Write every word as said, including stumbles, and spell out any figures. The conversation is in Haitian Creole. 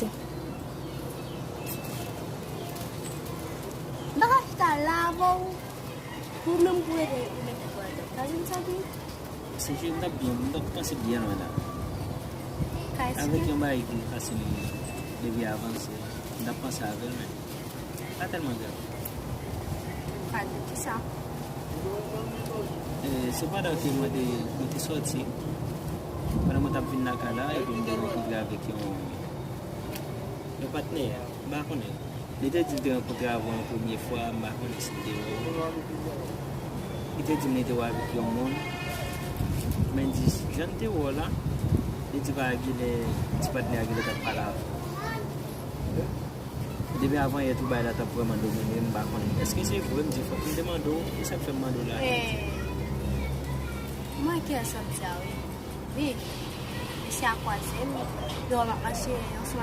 M pa ka chita la avè w. Pou menm pou rete ou mete pwal dan. Ka vin santi? Se jwe m t ap byen, m t ap panse byen lwen la. Ka eksplike. Avèk yon bagay ki fasil depi avanse, m t ap panse avè l, men pa tèlman grav. Ka di kisa? E, se pandan ke mwen te, mwen te sòti, pandan mwen t ap vin lakay la, epi m te rankontre avèk yon, yon patnè, m pa konnen. Li te di l te rankontre avè w yon premye fwa, m pa konnen si l te wè w. Li te di m li te wè avèk yon moun. Men di, jan l te wè w la, li di pa genlè, ti patnè a genlè t ap pale avè w. Depi avan yè tou bagay la t ap vrèman domine m, m pa konnen. Èske se vre? M di fòk m te mande w, e sa k fè m mande w la. E, mwen kè sa m sa wi. Wi, mesye a kwaze m. Yo, m ap mache ansanm